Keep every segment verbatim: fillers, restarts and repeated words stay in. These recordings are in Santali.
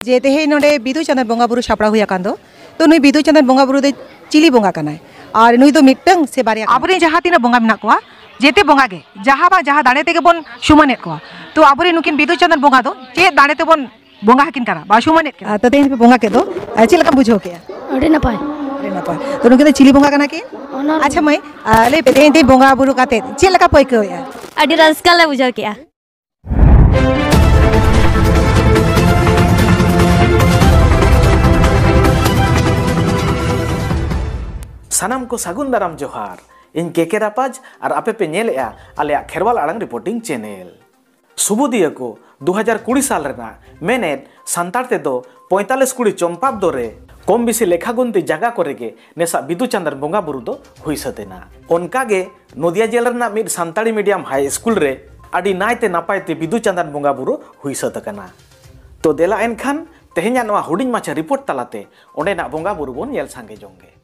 ᱡᱮ ᱛᱮᱦᱮᱧ ᱱᱚᱰᱮ ᱵᱤᱫᱩ ᱪᱟᱸᱫᱟᱱ ᱵᱚᱸᱜᱟ ᱵᱩᱨᱩ ᱥᱟᱯᱲᱟᱣ ᱦᱩᱭ ᱟᱠᱟᱱ ᱫᱚ, ᱛᱚ ᱱᱩᱭ ᱵᱤᱫᱩ ᱪᱟᱸᱫᱟᱱ ᱵᱚᱸᱜᱟ ᱵᱩᱨᱩ ᱫᱚ ᱪᱤᱞᱤ ᱵᱚᱸᱜᱟ ᱠᱟᱱᱟᱭ? ᱟᱨ ᱱᱩᱭ ᱫᱚ ᱢᱤᱫᱴᱟᱝ ᱥᱮ ᱵᱟᱨᱭᱟ ᱠᱟᱱᱟᱭ? ᱟᱵᱚᱨᱮᱱ ᱡᱟᱦᱟᱸ ᱛᱤᱱᱟᱹᱜ ᱵᱚᱸᱜᱟ ᱢᱮᱱᱟᱜ ᱠᱚᱣᱟ, ᱡᱮᱛᱮ ᱵᱚᱸᱜᱟ ᱜᱮ ᱡᱟᱦᱟᱸ ᱵᱟᱝ ᱡᱟᱦᱟᱸ ᱫᱟᱲᱮ ᱛᱮᱜᱮ ᱵᱚᱱ ᱥᱚᱢᱟᱱᱮᱫ ᱠᱚᱣᱟ᱾ ᱛᱚ ᱟᱵᱚᱨᱮᱱ ᱱᱩᱠᱤᱱ ᱵᱤᱫᱩ ᱪᱟᱸᱫᱟᱱ ᱵᱚᱸᱜᱟ ᱫᱚ ᱪᱮᱫ ᱫᱟᱲᱮ ᱛᱮᱵᱚᱱ ᱵᱚᱸᱜᱟ ᱟᱹᱠᱤᱱ ᱠᱟᱱᱟ ᱵᱟ ᱥᱚᱢᱟᱱᱮᱫ ᱠᱤᱱᱟ? ᱟᱨ ᱛᱚ ᱛᱮᱦᱮᱧ ᱯᱮ ᱵᱚᱸᱜᱟ ᱠᱮᱫ ᱫᱚ, ᱟᱨ ᱪᱮᱫ ᱞᱮᱠᱟᱢ ᱵᱩᱡᱷᱟᱹᱣ ᱠᱮᱜᱼᱟ? ᱟᱹᱰᱤ ᱱᱟᱯᱟᱭ᱾ ᱟᱹᱰᱤ ᱱᱟᱯᱟᱭ᱾ ᱛᱚ ᱱᱩᱠᱤᱱ ᱫᱚ ᱪᱤᱞᱤ ᱵᱚᱸᱜᱟ ᱠᱟᱱᱟ ᱠᱤᱱ? ᱚᱱᱟ ᱟᱪᱪᱷᱟ ᱢᱟᱹᱭ, ᱟᱨ ᱞᱟᱹᱭ ᱯᱮ, ᱛᱮᱦᱮᱧ ᱛᱮᱦᱮᱧ ᱵᱚᱸᱜᱟ ᱵᱩᱨᱩ ᱠᱟᱛᱮ ᱪᱮᱫ ᱞᱮᱠᱟ ᱯᱮ ᱟᱹᱭᱠᱟᱹᱣᱮᱜᱼᱟ? ᱟᱹᱰᱤ ᱨᱟᱹᱥᱠᱟᱹ ᱞᱮ ᱵᱩᱡᱷᱟᱹᱣ ᱠᱮᱜᱼᱟ᱾ ᱥᱟᱱᱟᱢ ᱠᱚ ᱥᱟᱹᱜᱩᱱ ᱫᱟᱨᱟᱢ ᱡᱚᱦᱟᱨ᱾ ᱤᱧ ᱠᱮ ᱠᱮ ᱨᱟᱯᱟᱡᱽ ᱟᱨ ᱟᱯᱮ ᱯᱮ ᱧᱮᱞᱮᱜᱼᱟ ᱟᱞᱮᱭᱟᱜ ᱠᱷᱮᱨᱣᱟᱞ ᱟᱲᱟᱝ ᱨᱤᱯᱳᱨᱴᱤᱝ ᱪᱮᱱᱮᱞ᱾ ᱥᱩᱵᱩᱫᱤᱭᱟᱹ ᱠᱚ, ᱫᱩ ᱦᱟᱡᱟᱨ ᱠᱩᱲᱤ ᱥᱟᱞ ᱨᱮᱱᱟᱜ, ᱢᱮᱱᱮᱫ ᱥᱟᱱᱛᱟᱲ ᱛᱮᱫᱚ ᱯᱚᱸᱭᱛᱟᱞᱞᱤᱥ ᱠᱩᱲᱤ ᱪᱚᱢᱯᱟᱵᱫᱚ ᱨᱮ ᱠᱚᱢ ᱵᱮᱥᱤ ᱞᱮᱠᱷᱟ ᱜᱩᱱᱛᱤ ᱡᱟᱭᱜᱟ ᱠᱚᱨᱮ ᱜᱮ ᱱᱮᱥᱟᱜ ᱵᱤᱫᱩ ᱪᱟᱸᱫᱟᱱ ᱵᱚᱸᱜᱟ ᱵᱩᱨᱩ ᱫᱚ ᱦᱩᱭ ᱥᱟᱹᱛ ᱮᱱᱟ᱾ ᱚᱱᱠᱟ ᱜᱮ ᱱᱚᱫᱤᱭᱟ ᱡᱮᱞᱟ ᱨᱮᱱᱟᱜ ᱢᱤᱫ ᱥᱟᱱᱛᱟᱲᱤ ᱢᱤᱰᱤᱭᱟᱢ ᱦᱟᱭ ᱥᱠᱩᱞ ᱨᱮ ᱟᱹᱰᱤ ᱱᱟᱭᱛᱮ ᱱᱟᱯᱟᱭ ᱛᱮ ᱵᱤᱫᱩ ᱪᱟᱸᱫᱟᱱ ᱵᱚᱸᱜᱟ ᱵᱩᱨᱩ ᱦᱩᱭ ᱥᱟᱹᱛ ᱟᱠᱟᱱᱟ᱾ ᱛᱚ ᱫᱮᱞᱟ ᱮᱱᱠᱷᱟᱱ ᱛᱮᱦᱮᱧᱟᱜ ᱱᱚᱣᱟ ᱦᱩᱰᱤᱧ ᱢᱟᱪᱷᱟ ᱨᱤᱯᱳᱨᱴ ᱛᱟᱞᱟᱛᱮ ᱚᱸᱰᱮᱱᱟᱜ ᱵᱚᱸᱜᱟ ᱵᱩᱨᱩ ᱵᱚᱱ ᱧᱮᱞ ᱥᱟᱸᱜᱮ ᱡᱚᱝ ᱜᱮ᱾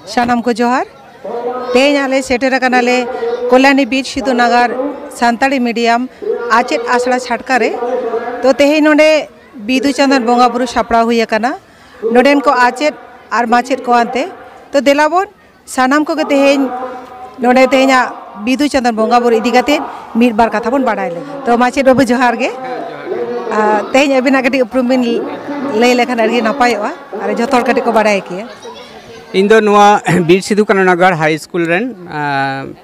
ᱥᱟᱱᱟᱢ ᱠᱚ ᱡᱚᱦᱟᱨ᱾ ᱛᱮᱦᱮᱧ ᱟᱞᱮ ᱥᱮᱴᱮᱨ ᱟᱠᱟᱱᱟᱞᱮ ᱠᱚᱞᱭᱟᱱᱤ ᱵᱤᱨ ᱥᱤᱫᱷᱩ ᱱᱟᱜᱟᱨ ᱥᱟᱱᱛᱟᱲᱤ ᱢᱤᱰᱤᱭᱟᱢ ᱟᱪᱮᱫ ᱟᱥᱲᱟ ᱪᱷᱟᱴᱠᱟ ᱨᱮ᱾ ᱛᱚ ᱛᱮᱦᱮᱧ ᱱᱚᱰᱮ ᱵᱤᱫᱩ ᱪᱟᱸᱫᱟᱱ ᱵᱚᱸᱜᱟ ᱵᱩᱨᱩ ᱥᱟᱯᱲᱟᱣ ᱦᱩᱭ ᱟᱠᱟᱱᱟ ᱱᱚᱰᱮᱱ ᱠᱚ ᱟᱪᱮᱫ ᱟᱨ ᱢᱟᱪᱮᱫ ᱠᱚ ᱟᱱᱛᱮ᱾ ᱛᱚ ᱫᱮᱞᱟ ᱵᱚᱱ ᱥᱟᱱᱟᱢ ᱠᱚᱜᱮ ᱛᱮᱦᱮᱧ ᱱᱚᱰᱮ ᱛᱮᱦᱮᱧᱟᱜ ᱵᱤᱫᱩ ᱪᱟᱸᱫᱟᱱ ᱵᱚᱸᱜᱟ ᱵᱩᱨᱩ ᱤᱫᱤ ᱠᱟᱛᱮ ᱢᱤᱫ ᱵᱟᱨ ᱠᱟᱛᱷᱟ ᱵᱚᱱ ᱵᱟᱰᱟᱭ ᱞᱮᱜᱮ᱾ ᱛᱚ ᱢᱟᱪᱮᱫ ᱵᱟᱹᱵᱩ, ᱡᱚᱦᱟᱨ ᱜᱮ᱾ ᱟᱨ ᱛᱮᱦᱮᱧ ᱟᱹᱵᱤᱱᱟᱜ ᱠᱟᱹᱴᱤᱡ ᱩᱯᱨᱩᱢ ᱵᱤᱱ ᱞᱟᱹᱭ ᱞᱮᱠᱷᱟᱱ ᱟᱹᱰᱤ ᱱᱟᱯᱟᱭᱚᱜᱼᱟ ᱟᱨ ᱡᱚᱛᱚ ᱦᱚᱲ ᱠᱟᱹᱴᱤᱡ ᱠᱚ ᱵᱟᱰᱟᱭ ᱠᱮᱭᱟ᱾ ᱤᱧ ᱫᱚ ᱱᱚᱣᱟ ᱵᱤᱨ ᱥᱤᱫᱷᱩ ᱠᱟᱹᱱᱦᱩ ᱱᱟᱜᱟᱨ ᱦᱟᱭ ᱥᱠᱩᱞ ᱨᱮᱱ ᱟᱸ,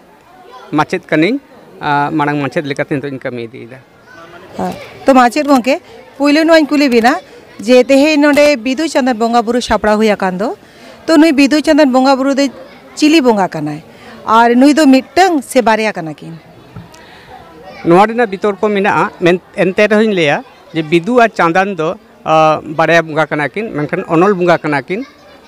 ᱢᱟᱪᱮᱫ ᱠᱟᱹᱱᱟᱹᱧ᱾ ᱟᱸ, ᱢᱟᱲᱟᱝ ᱢᱟᱪᱮᱫ ᱞᱮᱠᱟᱛᱮ ᱱᱤᱛᱚᱜ ᱤᱧ ᱠᱟᱹᱢᱤ ᱤᱫᱤᱭᱮᱫᱟ᱾ ᱛᱚ ᱢᱟᱪᱮᱫ ᱜᱚᱢᱠᱮ, ᱯᱩᱭᱞᱩ ᱱᱚᱣᱟᱧ ᱠᱩᱞᱤ ᱵᱤᱱᱟ ᱡᱮ ᱛᱮᱦᱮᱧ ᱱᱚᱰᱮ ᱵᱤᱫᱩ ᱪᱟᱸᱫᱟᱱ ᱵᱚᱸᱜᱟ ᱵᱩᱨᱩ ᱥᱟᱯᱲᱟᱣ ᱦᱩᱭ ᱟᱠᱟᱱ ᱫᱚ, ᱛᱚ ᱱᱩᱭ ᱵᱤᱫᱩ ᱪᱟᱸᱫᱟᱱ ᱵᱚᱸᱜᱟ ᱵᱩᱨᱩ ᱫᱚ ᱪᱤᱞᱤ ᱵᱚᱸᱜᱟ ᱠᱟᱱᱟᱭ ᱟᱨ ᱱᱩᱭ ᱫᱚ ᱢᱤᱫᱴᱟᱝ ᱥᱮ ᱵᱟᱨᱭᱟ ᱠᱟᱱᱟ ᱠᱤᱱ? ᱱᱚᱣᱟ ᱨᱮᱱᱟᱜ ᱵᱤᱛᱚᱨᱠᱚ ᱢᱮᱱᱟᱜᱼᱟ, ᱢᱮᱱ ᱮᱱᱛᱮ ᱨᱮᱦᱚᱸᱧ ᱞᱟᱹᱭᱟ ᱡᱮ ᱵᱤᱫᱩ ᱟᱨ ᱪᱟᱸᱫᱟᱱ ᱫᱚ ᱟᱸ, ᱵᱟᱨᱭᱟ ᱵᱚᱸᱜᱟ ᱠᱟᱱᱟ ᱠᱤᱱ, ᱢᱮᱱᱠᱷᱟᱱ ᱚᱱᱚᱞ ᱵᱚᱸᱜᱟ ᱠᱟᱱᱟ ᱠᱤᱱ᱾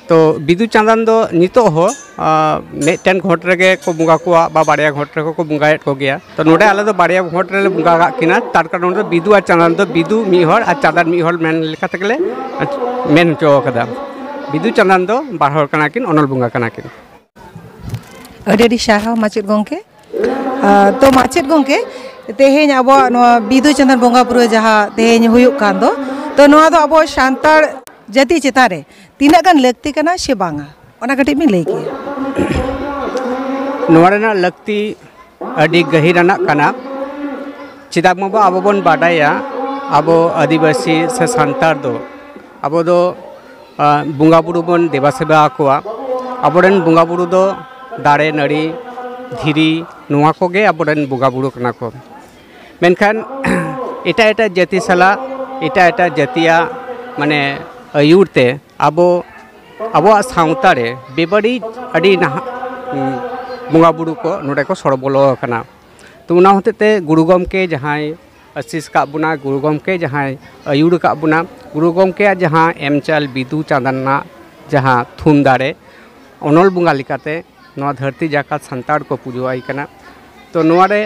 ᱛᱚ ᱵᱤᱫᱩ ᱪᱟᱸᱫᱟᱱ ᱫᱚ ᱱᱤᱛᱚᱜ ᱦᱚᱸ ᱟᱸ, ᱢᱤᱫᱴᱮᱱ ᱜᱷᱚᱴ ᱨᱮᱜᱮ ᱠᱚ ᱵᱚᱸᱜᱟ ᱠᱚᱣᱟ ᱵᱟ ᱵᱟᱨᱭᱟ ᱜᱷᱚᱴ ᱨᱮᱦᱚᱸ ᱠᱚ ᱵᱚᱸᱜᱟᱭᱮᱫ ᱠᱚᱜᱮᱭᱟ᱾ ᱛᱚ ᱱᱚᱰᱮ ᱟᱞᱮ ᱫᱚ ᱵᱟᱨᱭᱟ ᱜᱷᱚᱴ ᱨᱮᱞᱮ ᱵᱚᱸᱜᱟ ᱠᱟᱜ ᱠᱤᱱᱟ, ᱛᱟᱨ ᱠᱟᱨᱚᱱ ᱫᱚ ᱵᱤᱫᱩ ᱟᱨ ᱪᱟᱸᱫᱟᱱ ᱫᱚ ᱵᱤᱫᱩ ᱢᱤᱫ ᱦᱚᱲ ᱟᱨ ᱪᱟᱸᱫᱟᱱ ᱢᱤᱫ ᱦᱚᱲ ᱢᱮᱱ ᱞᱮᱠᱟ ᱛᱮᱜᱮᱞᱮ ᱢᱮᱱ ᱦᱚᱪᱚ ᱠᱟᱫᱟ᱾ ᱵᱤᱫᱩ ᱪᱟᱸᱫᱟᱱ ᱫᱚ ᱵᱟᱨ ᱦᱚᱲ ᱠᱟᱱᱟ ᱠᱤᱱ, ᱚᱱᱚᱞ ᱵᱚᱸᱜᱟ ᱠᱟᱱᱟ ᱠᱤᱱ᱾ ᱟᱹᱰᱤ ᱟᱹᱰᱤ ᱥᱟᱨᱦᱟᱣ ᱢᱟᱪᱮᱫ ᱜᱚᱢᱠᱮ᱾ ᱟᱨ ᱛᱚ ᱢᱟᱪᱮᱫ ᱜᱚᱢᱠᱮ, ᱛᱮᱦᱮᱧ ᱟᱵᱚᱣᱟᱜ ᱱᱚᱣᱟ ᱵᱤᱫᱩ ᱪᱟᱸᱫᱟᱱ ᱵᱚᱸᱜᱟ ᱵᱩᱨᱩ ᱡᱟᱦᱟᱸ ᱛᱮᱦᱮᱧ ᱦᱩᱭᱩᱜ ᱠᱟᱱ ᱫᱚ, ᱛᱚ ᱱᱚᱣᱟ ᱫᱚ ᱟᱵᱚ ᱥᱟᱱᱛᱟᱲ ᱡᱟᱹᱛᱤ ᱪᱮᱛᱟᱱ ᱨᱮ ᱛᱤᱱᱟᱹᱜ ᱜᱟᱱ ᱞᱟᱹᱠᱛᱤ ᱠᱟᱱᱟ ᱥᱮ ᱵᱟᱝᱟ, ᱚᱱᱟ ᱠᱟᱹᱴᱤᱡ ᱵᱤᱱ ᱞᱟᱹᱭ ᱠᱮᱭᱟ᱾ ᱱᱚᱣᱟ ᱨᱮᱱᱟᱜ ᱞᱟᱹᱠᱛᱤ ᱟᱹᱰᱤ ᱜᱟᱹᱦᱤᱨ ᱟᱱᱟᱜ ᱠᱟᱱᱟ᱾ ᱪᱮᱫᱟᱜ ᱵᱟᱝ ᱟᱵᱚ ᱵᱚᱱ ᱵᱟᱰᱟᱭᱟ, ᱟᱵᱚ ᱟᱹᱫᱤᱵᱟᱹᱥᱤ ᱥᱮ ᱥᱟᱱᱛᱟᱲ ᱫᱚ, ᱟᱵᱚ ᱫᱚ ᱟᱸ, ᱵᱚᱸᱜᱟ ᱵᱩᱨᱩ ᱵᱚᱱ ᱫᱮᱵᱟ ᱥᱮᱵᱟ ᱟᱠᱚᱣᱟ᱾ ᱟᱵᱚᱨᱮᱱ ᱵᱚᱸᱜᱟ ᱵᱩᱨᱩ ᱫᱚ ᱫᱟᱨᱮ ᱱᱟᱹᱲᱤ, ᱫᱷᱤᱨᱤ, ᱱᱚᱣᱟ ᱠᱚᱜᱮ ᱟᱵᱚᱨᱮᱱ ᱵᱚᱸᱜᱟ ᱵᱩᱨᱩ ᱠᱟᱱᱟ ᱠᱚ᱾ ᱢᱮᱱᱠᱷᱟᱱ ᱮᱴᱟᱜ ᱮᱴᱟᱜ ᱡᱟᱹᱛᱤ ᱥᱟᱞᱟᱜ ᱮᱴᱟᱜ ᱮᱴᱟᱜ ᱡᱟᱹᱛᱤᱭᱟᱜ ᱢᱟᱱᱮ ᱟᱹᱭᱩᱨ ᱛᱮ ᱟᱵᱚ ᱟᱵᱚᱣᱟᱜ ᱥᱟᱶᱛᱟ ᱨᱮ ᱵᱮᱵᱟᱹᱲᱤᱡ ᱟᱹᱰᱤ ᱱᱟᱦᱟᱜ ᱩᱸ, ᱵᱚᱸᱜᱟ ᱵᱩᱨᱩ ᱠᱚ ᱱᱚᱰᱮ ᱠᱚ ᱥᱚᱲᱚ ᱵᱚᱞᱚ ᱟᱠᱟᱱᱟ᱾ ᱛᱚ ᱚᱱᱟ ᱦᱚᱛᱮᱡ ᱛᱮ ᱜᱩᱨᱩ ᱜᱚᱢᱠᱮ ᱡᱟᱦᱟᱸᱭ ᱟᱥᱤᱥ ᱠᱟᱜ ᱵᱚᱱᱟ, ᱜᱩᱨᱩ ᱜᱚᱢᱠᱮ ᱡᱟᱦᱟᱸᱭ ᱟᱹᱭᱩᱨ ᱟᱠᱟᱫ ᱵᱚᱱᱟ, ᱜᱩᱨᱩ ᱜᱚᱢᱠᱮᱭᱟᱜ ᱡᱟᱦᱟᱸ ᱮᱢ ᱪᱟᱞ ᱵᱤᱫᱩ ᱪᱟᱸᱫᱟᱱ ᱨᱮᱱᱟᱜ ᱡᱟᱦᱟᱸ ᱛᱷᱩᱢ ᱫᱟᱲᱮ, ᱚᱱᱚᱞ ᱵᱚᱸᱜᱟ ᱞᱮᱠᱟᱛᱮ ᱱᱚᱣᱟ ᱫᱷᱟᱹᱨᱛᱤ ᱡᱟᱠᱟᱛ ᱥᱟᱱᱛᱟᱲ ᱠᱚ ᱯᱩᱡᱟᱹᱣᱟᱭ ᱠᱟᱱᱟ᱾ ᱛᱚ ᱱᱚᱣᱟ ᱨᱮ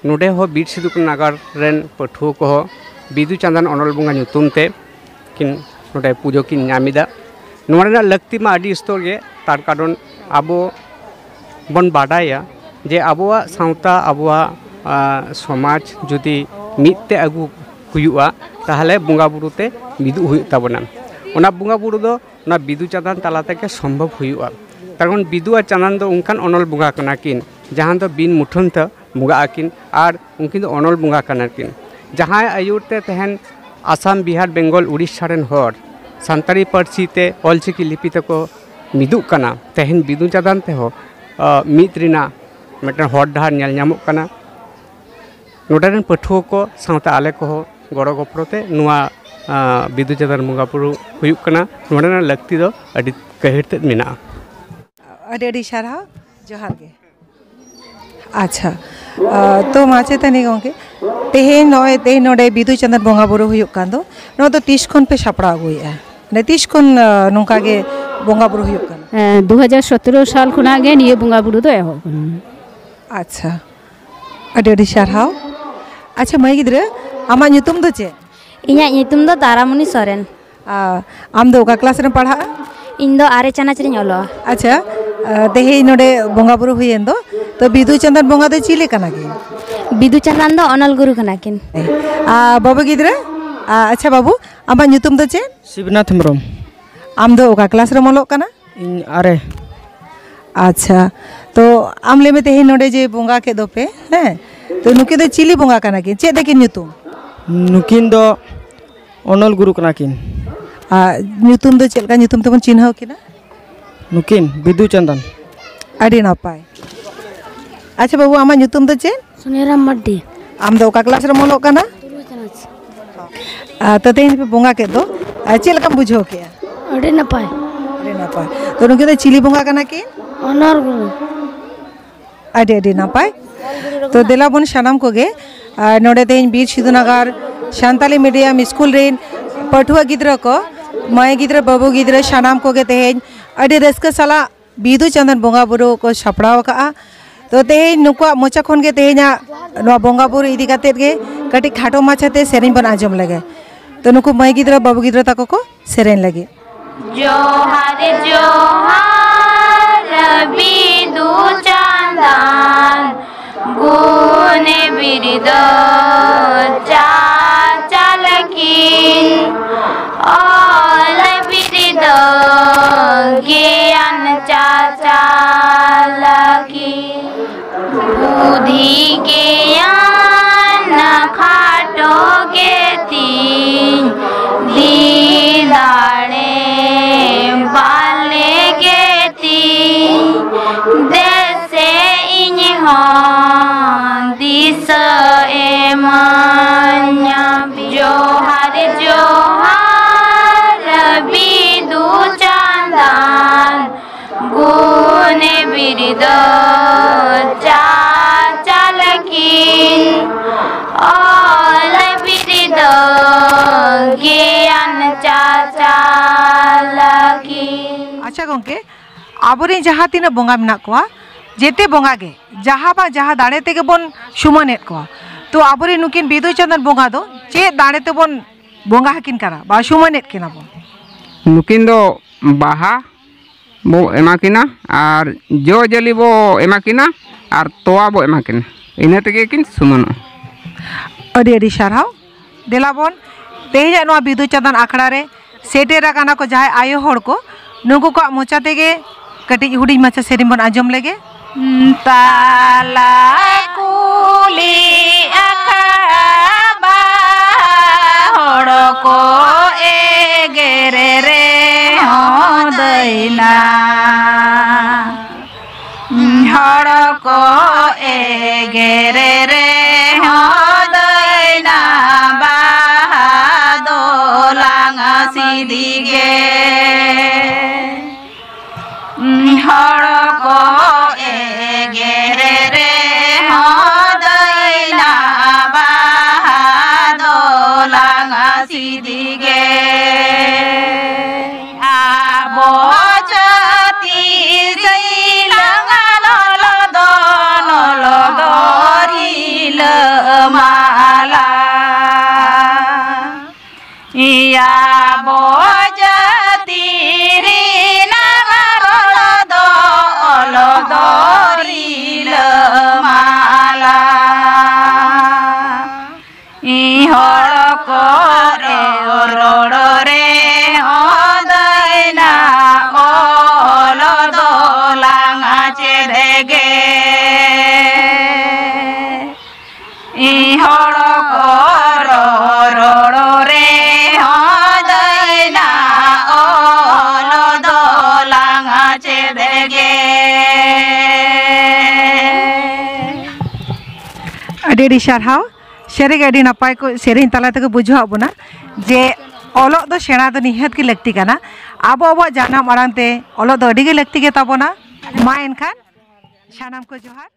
ᱱᱚᱰᱮ ᱦᱚᱸ ᱵᱤᱨ ᱥᱤᱫᱷᱩ ᱱᱟᱜᱟᱨ ᱨᱮᱱ ᱯᱟᱹᱴᱷᱩᱣᱟᱹ ᱠᱚᱦᱚᱸ ᱵᱤᱫᱩ ᱪᱟᱸᱫᱟᱱ ᱚᱱᱚᱞ ᱵᱚᱸᱜᱟ ᱧᱩᱛᱩᱢ ᱛᱮ ᱠᱤᱱ ᱱᱚᱰᱮ ᱯᱩᱡᱟᱹ ᱠᱤᱱ ᱧᱟᱢ ᱮᱫᱟ᱾ ᱱᱚᱣᱟ ᱨᱮᱱᱟᱜ ᱞᱟᱹᱠᱛᱤ ᱢᱟ ᱟᱹᱰᱤ ᱩᱥᱛᱟᱹᱨ ᱜᱮ, ᱛᱟᱨ ᱠᱟᱨᱚᱱ ᱟᱵᱚ ᱵᱚᱱ ᱵᱟᱰᱟᱭᱟ ᱡᱮ ᱟᱵᱚᱣᱟᱜ ᱥᱟᱶᱛᱟ, ᱟᱵᱚᱣᱟᱜ ᱟ, ᱥᱚᱢᱟᱡᱽ ᱡᱩᱫᱤ ᱢᱤᱫ ᱛᱮ ᱟᱹᱜᱩ ᱦᱩᱭᱩᱜᱼᱟ, ᱛᱟᱦᱚᱞᱮ ᱵᱚᱸᱜᱟ ᱵᱩᱨᱩ ᱛᱮ ᱢᱤᱫᱚᱜ ᱦᱩᱭᱩᱜ ᱛᱟᱵᱚᱱᱟ᱾ ᱚᱱᱟ ᱵᱚᱸᱜᱟ ᱵᱩᱨᱩ ᱫᱚ ᱚᱱᱟ ᱵᱤᱫᱩ ᱪᱟᱸᱫᱟᱱ ᱛᱟᱞᱟ ᱛᱮᱜᱮ ᱥᱚᱢᱵᱷᱚᱵ ᱦᱩᱭᱩᱜᱼᱟ᱾ ᱠᱟᱨᱚᱱ ᱵᱤᱫᱩ ᱟᱨ ᱪᱟᱸᱫᱟᱱ ᱫᱚ ᱚᱱᱠᱟᱱ ᱚᱱᱚᱞ ᱵᱚᱸᱜᱟ ᱠᱟᱱᱟ ᱠᱤᱱ, ᱡᱟᱦᱟᱸ ᱫᱚ ᱵᱤᱱ ᱢᱩᱴᱷᱟᱹᱱ ᱛᱮ ᱵᱚᱸᱜᱟᱜ ᱟᱹᱠᱤᱱ ᱟᱨ ᱩᱱᱠᱤᱱ ᱫᱚ ᱚᱱᱚᱞ ᱵᱚᱸᱜᱟ ᱠᱟᱱᱟ ᱠᱤᱱ᱾ ᱡᱟᱦᱟᱸᱭ ᱟᱹᱭᱩᱨ ᱛᱮ ᱛᱮᱦᱮᱧ ᱟᱥᱟᱢ, ᱵᱤᱦᱟᱨ, ᱵᱮᱝᱜᱚᱞ, ᱩᱲᱤᱥᱥᱟ ᱨᱮᱱ ᱦᱚᱲ ᱥᱟᱱᱛᱟᱲᱤ ᱯᱟᱹᱨᱥᱤ ᱛᱮ ᱚᱞᱪᱤᱠᱤ ᱞᱤᱯᱤ ᱛᱮᱠᱚ ᱢᱤᱫᱚᱜ ᱠᱟᱱᱟ, ᱛᱮᱦᱮᱧ ᱵᱤᱫᱩ ᱪᱟᱸᱫᱟᱱ ᱛᱮᱦᱚᱸ ᱟ, ᱢᱤᱫ ᱨᱮᱱᱟᱜ ᱢᱤᱫᱴᱮᱱ ᱦᱚᱨ ᱰᱟᱦᱟᱨ ᱧᱮᱞ ᱧᱟᱢᱚᱜ ᱠᱟᱱᱟ᱾ ᱱᱚᱰᱮ ᱨᱮᱱ ᱯᱟᱹᱴᱷᱩᱣᱟᱹ ᱠᱚ ᱥᱟᱶᱛᱮ ᱟᱞᱮ ᱠᱚᱦᱚᱸ ᱜᱚᱲᱚ ᱜᱚᱯᱚᱲᱚ ᱛᱮ ᱱᱚᱣᱟ ᱟ, ᱵᱤᱫᱩ ᱪᱟᱸᱫᱟᱱ ᱵᱚᱸᱜᱟ ᱵᱩᱨᱩ ᱦᱩᱭᱩᱜ ᱠᱟᱱᱟ᱾ ᱱᱚᱰᱮ ᱨᱮᱱᱟᱜ ᱞᱟᱹᱠᱛᱤ ᱫᱚ ᱟᱹᱰᱤ ᱜᱟᱹᱦᱤᱨ ᱛᱮᱫ ᱢᱮᱱᱟᱜᱼᱟ᱾ ᱟᱹᱰᱤ ᱟᱹᱰᱤ ᱥᱟᱨᱦᱟᱣ, ᱡᱚᱦᱟᱨ ᱜᱮ᱾ ᱟᱪᱪᱷᱟ, ᱟ, ᱛᱚ ᱢᱟᱪᱮᱛᱟᱹᱱᱤ ᱜᱚᱢᱠᱮ, ᱛᱮᱦᱮᱧ ᱱᱚᱜᱼᱚᱭ ᱛᱮᱦᱮᱧ ᱱᱚᱰᱮ ᱵᱤᱫᱩ ᱪᱟᱸᱫᱟᱱ ᱵᱚᱸᱜᱟ ᱵᱩᱨᱩ ᱦᱩᱭᱩᱜ ᱠᱟᱱ ᱫᱚ, ᱱᱚᱣᱟ ᱫᱚ ᱛᱤᱥ ᱠᱷᱚᱱ ᱯᱮ ᱥᱟᱯᱲᱟᱣ ᱟᱹᱜᱩᱭᱮᱫᱼᱟ? ᱢᱟᱱᱮ ᱛᱤᱥ ᱠᱷᱚᱱ ᱟ, ᱱᱚᱝᱠᱟ ᱜᱮ ᱵᱚᱸᱜᱟ ᱵᱩᱨᱩ ᱦᱩᱭᱩᱜ ᱠᱟᱱᱟ? ᱮᱸ, ᱫᱩ ᱦᱟᱡᱟᱨ ᱥᱚᱛᱨᱚ ᱥᱟᱞ ᱠᱷᱚᱱᱟᱜ ᱜᱮ ᱱᱤᱭᱟᱹ ᱵᱚᱸᱜᱟ ᱵᱩᱨᱩ ᱫᱚ ᱮᱦᱚᱵ ᱠᱟᱱᱟ᱾ ᱟᱪᱪᱷᱟ, ᱟᱹᱰᱤ ᱟᱹᱰᱤ ᱥᱟᱨᱦᱟᱣ᱾ ᱟᱪᱪᱷᱟ ᱢᱟᱹᱭ ᱜᱤᱫᱽᱨᱟᱹ, ᱟᱢᱟᱜ ᱧᱩᱛᱩᱢ ᱫᱚ ᱪᱮᱫ? ᱤᱧᱟᱹᱜ ᱧᱩᱛᱩᱢ ᱫᱚ ᱛᱟᱨᱟᱢᱚᱱᱤ ᱥᱚᱨᱮᱱ᱾ ᱟ, ᱟᱢ ᱫᱚ ᱚᱠᱟ ᱠᱞᱟᱥ ᱨᱮᱢ ᱯᱟᱲᱦᱟᱜᱼᱟ? ᱤᱧ ᱫᱚ ᱟᱨᱮ ᱪᱟᱱᱟᱪ ᱨᱤᱧ ᱚᱞᱚᱜᱼᱟ᱾ ᱟᱪᱪᱷᱟ, ᱟ, ᱛᱮᱦᱮᱧ ᱱᱚᱰᱮ ᱵᱚᱸᱜᱟ ᱵᱩᱨᱩ ᱦᱩᱭᱮᱱ ᱫᱚ, ᱛᱚ ᱵᱤᱫᱩ ᱪᱟᱸᱫᱟᱱ ᱵᱚᱸᱜᱟ ᱫᱚ ᱪᱤᱞᱤ ᱠᱟᱱᱟ ᱠᱤᱱ? ᱵᱤᱫᱩ ᱪᱟᱸᱫᱟᱱ ᱫᱚ ᱚᱱᱚᱞ ᱜᱩᱨᱩ ᱠᱟᱱᱟ ᱠᱤᱱ᱾ ᱟ, ᱵᱟᱹᱵᱩ ᱜᱤᱫᱽᱨᱟᱹ, ᱟ, ᱟᱪᱪᱷᱟ ᱵᱟᱹᱵᱩ, ᱟᱢᱟᱜ ᱧᱩᱛᱩᱢ ᱫᱚ ᱪᱮᱫ? ᱥᱤᱵᱱᱟᱛᱷ ᱦᱮᱢᱵᱨᱚᱢ᱾ ᱟᱢ ᱫᱚ ᱚᱠᱟ ᱠᱞᱟᱥ ᱨᱮᱢ ᱚᱞᱚᱜ ᱠᱟᱱᱟ? ᱤᱧ ᱟᱨᱮ᱾ ᱟᱪᱪᱷᱟ, ᱛᱚ ᱟᱢ ᱞᱟᱹᱭ ᱢᱮ, ᱛᱮᱦᱮᱧ ᱱᱚᱰᱮ ᱡᱮ ᱵᱚᱸᱜᱟ ᱠᱮᱫ ᱫᱚᱯᱮ, ᱦᱮᱸ, ᱛᱚ ᱱᱩᱠᱤᱱ ᱫᱚ ᱪᱤᱞᱤ ᱵᱚᱸᱜᱟ ᱠᱟᱱᱟ ᱠᱤᱱ? ᱪᱮᱫ ᱛᱟᱹᱠᱤᱱ ᱧᱩᱛᱩᱢ? ᱱᱩᱠᱤᱱ ᱫᱚ ᱚᱱᱚᱞ ᱜᱩᱨᱩ ᱠᱟᱱᱟ ᱠᱤᱱ᱾ ᱟᱨ ᱧᱩᱛᱩᱢ ᱫᱚ ᱪᱮᱫ ᱞᱮᱠᱟ ᱧᱩᱛᱩᱢ ᱛᱮᱵᱚᱱ ᱪᱤᱱᱦᱟᱹᱣ ᱠᱤᱱᱟ? ᱱᱩᱠᱤᱱ ᱵᱤᱫᱩ ᱪᱟᱸᱫᱟᱱ᱾ ᱟᱹᱰᱤ ᱱᱟᱯᱟᱭ᱾ ᱟᱪᱪᱷᱟ ᱵᱟᱹᱵᱩ, ᱟᱢᱟᱜ ᱧᱩᱛᱩᱢ ᱫᱚ ᱪᱮᱫ? ᱥᱩᱱᱤᱨᱟᱢ ᱢᱟᱨᱰᱤ᱾ ᱟᱢ ᱫᱚ ᱚᱠᱟ ᱠᱞᱟᱥ ᱨᱮᱢ ᱚᱞᱚᱜ ᱠᱟᱱᱟ? ᱛᱩᱨᱩᱭ ᱪᱟᱱᱟᱪ᱾ ᱟᱨ ᱛᱚ ᱛᱮᱦᱮᱧ ᱯᱮ ᱵᱚᱸᱜᱟ ᱠᱮᱫ ᱫᱚ, ᱟᱨ ᱪᱮᱫ ᱞᱮᱠᱟᱢ ᱵᱩᱡᱷᱟᱹᱣ ᱠᱮᱜᱼᱟ? ᱟᱹᱰᱤ ᱱᱟᱯᱟᱭ᱾ ᱟᱹᱰᱤ ᱱᱟᱯᱟᱭ᱾ ᱛᱚ ᱱᱩᱠᱤᱱ ᱫᱚ ᱪᱤᱞᱤ ᱵᱚᱸᱜᱟ ᱠᱟᱱᱟ ᱠᱤᱱ? ᱚᱱᱚᱞ ᱜᱩᱨᱩ᱾ ᱟᱹᱰᱤ ᱟᱹᱰᱤ ᱱᱟᱯᱟᱭ᱾ ᱛᱚ ᱫᱮᱞᱟ ᱵᱚᱱ ᱥᱟᱱᱟᱢ ᱠᱚᱜᱮ, ᱟᱨ ᱱᱚᱰᱮ ᱛᱮᱦᱮᱧ ᱵᱤᱨ ᱥᱤᱫᱩ ᱱᱟᱜᱟᱨ ᱥᱟᱱᱛᱟᱞᱤ ᱢᱤᱰᱤᱭᱟᱢ ᱥᱠᱩᱞ ᱨᱮᱱ ᱯᱟᱹᱴᱷᱩᱣᱟᱹ ᱜᱤᱫᱽᱨᱟᱹ ᱠᱚ, ᱢᱟᱹᱭ ᱜᱤᱫᱽᱨᱟᱹ, ᱵᱟᱹᱵᱩ ᱜᱤᱫᱽᱨᱟᱹ, ᱥᱟᱱᱟᱢ ᱠᱚᱜᱮ ᱛᱮᱦᱮᱧ ᱟᱹᱰᱤ ᱨᱟᱹᱥᱠᱟᱹ ᱥᱟᱞᱟᱜ ᱵᱤᱫᱩ ᱪᱟᱸᱫᱟᱱ ᱵᱚᱸᱜᱟ ᱵᱩᱨᱩ ᱠᱚ ᱥᱟᱯᱲᱟᱣ ᱟᱠᱟᱫᱼᱟ᱾ ᱛᱚ ᱛᱮᱦᱮᱧ ᱱᱩᱠᱩᱣᱟᱜ ᱢᱚᱪᱟ ᱠᱷᱚᱱ ᱜᱮ ᱛᱮᱦᱮᱧᱟᱜ ᱱᱚᱣᱟ ᱵᱚᱸᱜᱟ ᱵᱩᱨᱩ ᱤᱫᱤ ᱠᱟᱛᱮᱫ ᱜᱮ ᱠᱟᱹᱴᱤᱡ ᱠᱷᱟᱴᱚ ᱢᱟᱪᱷᱟᱛᱮ ᱥᱮᱨᱮᱧ ᱵᱚᱱ ᱟᱸᱡᱚᱢ ᱞᱮᱜᱮ᱾ ᱛᱚ ᱱᱩᱠᱩ ᱢᱟᱹᱭ ᱜᱤᱫᱽᱨᱟᱹ ᱵᱟᱹᱵᱩ ᱜᱤᱫᱽᱨᱟᱹ ᱛᱟᱠᱚ ᱠᱚ ᱥᱮᱨᱮᱧ ᱞᱟᱹᱜᱤᱫ᱾ ᱡᱚᱦᱟᱨ ᱡᱚᱦᱟᱨ ᱵᱤᱫᱩ ᱪᱟᱸᱫᱟᱱ ᱜᱩᱱᱮ ᱵᱤᱨᱫᱟᱹ ᱪᱟᱪᱟᱞᱟᱹᱠᱤᱱ, ᱚᱞ ᱵᱤᱨᱫᱟᱹ ᱜᱮᱭᱟᱱ ᱪᱟᱪᱟᱞᱟᱹᱠᱤᱱ᱾ ᱵᱩᱫᱷᱤ ᱜᱮᱭᱟᱱ ᱠᱷᱟᱴᱚ ᱜᱮᱛᱤᱧ, ᱫᱤᱞ ᱫᱟᱲᱮ ᱵᱟᱞᱮ ᱜᱮᱛᱤᱧ, ᱫᱮᱥᱮ ᱤᱧ ᱦᱚᱸ ᱫᱤᱥᱟᱹ ᱮᱢᱟᱹᱧ᱾ ᱡᱚᱦᱟᱨ ᱡᱚᱦᱟᱨ ᱵᱤᱫᱩ ᱪᱟᱸᱫᱟᱱ, ᱜᱩᱱᱮ ᱵᱤᱨᱫᱟᱹ ᱪᱟᱪᱟᱞᱟᱹᱠᱤᱱ, ᱚᱞ ᱵᱤᱨᱫᱟᱹ ᱜᱮᱭᱟᱱ ᱪᱟᱪᱟᱞᱟᱹᱠᱤᱱ᱾ ᱟᱪᱪᱷᱟ ᱜᱚᱝᱠᱮ, ᱟᱵᱚᱨᱮᱱ ᱡᱟᱦᱟᱸ ᱛᱤᱱᱟᱹᱜ ᱵᱚᱸᱜᱟ ᱢᱮᱱᱟᱜ ᱠᱚᱣᱟ, ᱡᱮᱛᱮ ᱵᱚᱸᱜᱟ ᱜᱮ ᱡᱟᱦᱟᱸ ᱵᱟᱝ ᱡᱟᱦᱟᱸ ᱫᱟᱲᱮ ᱛᱮᱜᱮ ᱵᱚᱱ ᱥᱩᱢᱟᱹᱱᱮᱫ ᱠᱚᱣᱟ᱾ ᱛᱚ ᱟᱵᱚᱨᱮᱱ ᱱᱩᱠᱤᱱ ᱵᱤᱫᱩ ᱪᱟᱸᱫᱟᱱ ᱵᱚᱸᱜᱟ ᱫᱚ ᱪᱮᱫ ᱫᱟᱲᱮ ᱛᱮᱵᱚᱱ ᱵᱚᱸᱜᱟ ᱟᱹᱠᱤᱱ ᱠᱟᱱᱟ ᱵᱟ ᱥᱩᱢᱟᱹᱱᱮᱫ ᱠᱤᱱᱟ ᱵᱚᱱ? ᱱᱩᱠᱤᱱ ᱫᱚ ᱵᱟᱦᱟ ᱵᱚ ᱮᱢᱟ ᱠᱤᱱᱟ ᱟᱨ ᱡᱚ ᱡᱟᱹᱞᱤ ᱵᱚ ᱮᱢᱟ ᱠᱤᱱᱟ ᱟᱨ ᱛᱚᱣᱟ ᱵᱚ ᱮᱢᱟ ᱠᱤᱱᱟ, ᱤᱱᱟᱹ ᱛᱮᱜᱮ ᱠᱤᱱ ᱥᱩᱢᱟᱹᱱᱚᱜᱼᱟ᱾ ᱟᱹᱰᱤ ᱟᱹᱰᱤ ᱥᱟᱨᱦᱟᱣ᱾ ᱫᱮᱞᱟ ᱵᱚᱱ, ᱛᱮᱦᱮᱧᱟᱜ ᱱᱚᱣᱟ ᱵᱤᱫᱩ ᱪᱟᱸᱫᱟᱱ ᱟᱠᱷᱲᱟ ᱨᱮ ᱥᱮᱴᱮᱨ ᱟᱠᱟᱱᱟ ᱠᱚ ᱡᱟᱦᱟᱸᱭ ᱟᱭᱳ ᱦᱚᱲ ᱠᱚ, ᱱᱩᱠᱩ ᱠᱚᱣᱟᱜ ᱢᱚᱪᱟ ᱛᱮᱜᱮ ᱠᱟᱹᱴᱤᱡ ᱦᱩᱰᱤᱧ ᱢᱟᱪᱷᱟ ᱥᱮᱨᱮᱧ ᱵᱚᱱ ᱟᱸᱡᱚᱢ ᱞᱮᱜᱮ᱾ ᱛᱟᱞᱟ ᱠᱩᱞᱦᱤ ᱟᱠᱷᱲᱟ ᱵᱟᱦᱟ ᱦᱚᱲ ᱠᱚ ᱮᱜᱮᱨ ᱨᱮᱦᱚᱸ ᱫᱟᱹᱭᱱᱟ᱾ ᱦᱚᱲ ᱠᱚ ᱮᱜᱮᱨ ᱨᱮᱦᱚᱸ ᱫᱟᱹᱭᱱᱟ ᱵᱟᱦᱟ ᱫᱚᱞᱟᱝ ᱥᱤᱫᱤ ᱜᱮ᱾ ᱦᱚᱲ ᱠᱚ ᱮᱜᱮᱨ ᱨᱮᱦᱚᱸ ᱫᱟᱹᱭᱱᱟ ᱵᱟᱦᱟ ᱫᱚᱞᱟᱝ ᱥᱤᱫᱤ ᱜᱮ᱾ ᱟᱵᱚ ᱡᱟᱹᱛᱤ ᱥᱤᱞᱟᱹᱝ ᱞᱚᱞᱚ ᱫᱚ, ᱞᱚᱞᱚ ᱫᱚ ᱨᱤᱞᱟᱹᱢᱟᱞᱟ᱾ ᱤᱭᱟ ᱵᱚ ᱡᱟᱹᱛᱤ ᱨᱤᱱᱟᱝ ᱨᱚᱲ ᱫᱚ ᱨᱤᱞᱟᱹᱢᱟᱞᱟ᱾ ᱤᱧ ᱦᱚᱲ ᱠᱚᱨᱮ ᱨᱚᱲ ᱨᱮ ᱦᱚᱸ ᱫᱟᱹᱭᱱᱟ ᱚᱞ ᱫᱚᱞᱟᱝ ᱪᱮᱫ ᱜᱮ᱾ ᱤᱧ ᱦᱚᱲ ᱠᱚ ᱨᱚᱲ ᱨᱮᱦᱚᱸ ᱫᱟᱹᱭᱱᱟ ᱚᱞ ᱫᱚᱞᱟᱝ ᱪᱮᱫ ᱜᱮ᱾ ᱟᱹᱰᱤ ᱟᱹᱰᱤ ᱥᱟᱨᱦᱟᱣ᱾ ᱥᱟᱹᱨᱤᱜᱮ ᱟᱹᱰᱤ ᱱᱟᱯᱟᱭ ᱠᱚ ᱥᱮᱨᱮᱧ ᱛᱟᱞᱟ ᱛᱮᱠᱚ ᱵᱩᱡᱷᱟᱹᱣᱟᱜ ᱵᱚᱱᱟ ᱡᱮ ᱚᱞᱚᱜ ᱫᱚ ᱥᱮᱬᱟ ᱫᱚ ᱱᱤᱦᱟᱹᱛ ᱜᱮ ᱞᱟᱹᱠᱛᱤ ᱠᱟᱱᱟ᱾ ᱟᱵᱚ ᱟᱵᱚᱣᱟᱜ ᱡᱟᱱᱟᱢ ᱟᱲᱟᱝ ᱛᱮ ᱚᱞᱚᱜ ᱫᱚ ᱟᱹᱰᱤ ᱜᱮ ᱞᱟᱹᱠᱛᱤ ᱜᱮ ᱛᱟᱵᱚᱱᱟ᱾ ᱢᱟ ᱮᱱᱠᱷᱟᱱ ᱥᱟᱱᱟᱢ ᱠᱚ ᱡᱚᱦᱟᱨ᱾